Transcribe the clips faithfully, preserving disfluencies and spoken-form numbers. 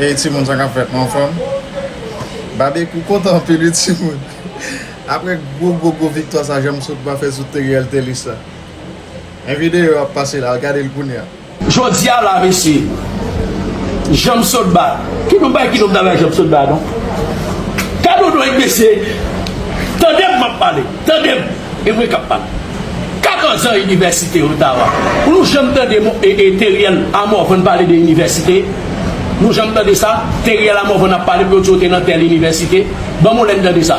Ey timoun, sa k ap fèt? Nou anfòm? Babekyou kontan anpil wi timoun. Apre gwo gwo gwo viktwa sa Janm Sotba fè sou Teriel Telis la. Yon videyo ap pase la, gade l kounye a. Jodi a la mesye, Janm Sotba, ki nou bay ki nou travay Janm Sotba non? Gade yon nèg mesye, tande m m ap pale, tande m. E mwen k ap pale. Katorze an inivèsite Ottawa. Ou nou janm tande mo- e, e, Teriel a Morvan pale de inivèsite? Nou janm tande sa? Teriel a Morvan ap pale pou yo di yo te nan tèl inivèsite. Ban m yon lè n tande sa.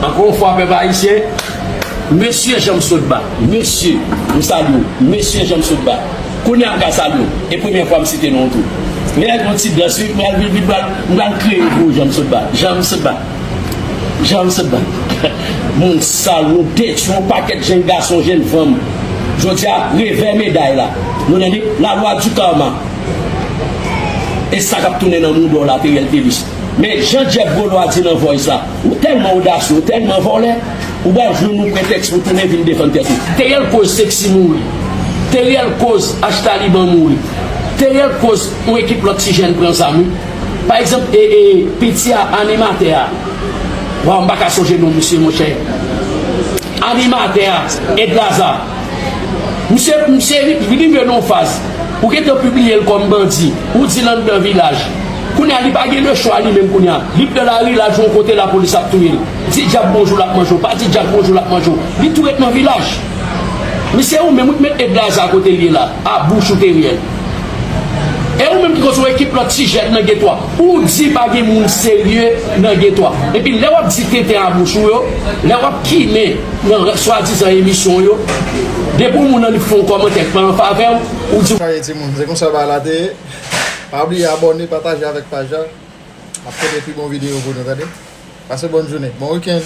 Ankò yon fwa pèp ayisyen, mesye Janm Sotba, mesye, m salye w, mesye Janm Sotba. Kounye a m ka salye w. E premyè fwa m site non w tou. Gen yon ti dans wi, m pral vin vin pral m pral kreye pou ou Janm Sotba. Janm Sotba. Janm Sotba. Moun sal, nou detwi yon pakèt jenn gason, jenn fanm. Jodi a, revè meday la. Nou nan li, la loi du karma. E sa k ap tounen nan mouda w la, Teriel Telis. Men jan Jeff Golo a di nan Voice la, ou tèlman odasye, ou tèlman vòlè, ou pral jwenn yon pretèks pou tounen vin defann tèt ou. Teriel koz Sexy mouri. Teriel koz H Taliban mouri. Teriel koz yon ekip lòt ti jèn pran zam wi. Pa egzanp, e, e, piti a, animatè a. Waw, m pa ka sonje non misye, monchè. Animatè a, Edlaza. Misye, misye rive nan yon faz. Ou gentan pibliye l kòm bandi. Ou di l anndan vilaj. Kounye a, li pa gen lechwa li menm kounye a. Li pran lari, l al jwe yon kote lapolis ap touye l. Di djab bonjou, l ap manje w. Pa di djab bonjou, l ap manje w. Li tou ret nan vilaj. Misye, ou menm ou t met Edlaza kote l ye la, a bouch ou Teriel. E ou menm ki koz yon ekip lòt ti jèn nan Getwa, ou di pa gen moun serye nan Getwa. Epi lè w ap di tenten a bouch ou yo, lè w ap kimen nan swadizan emisyon w yo, depi yon moun annik fè yon kòmantè k pa an favè w, ou di. Sa ye timoun, se konsa bagay la te ye. Pa bliye abòne, pataje avèk paj la. M ap pote pi bon videyo pou nou, tande. Pase bòn jounen, bon wikenn.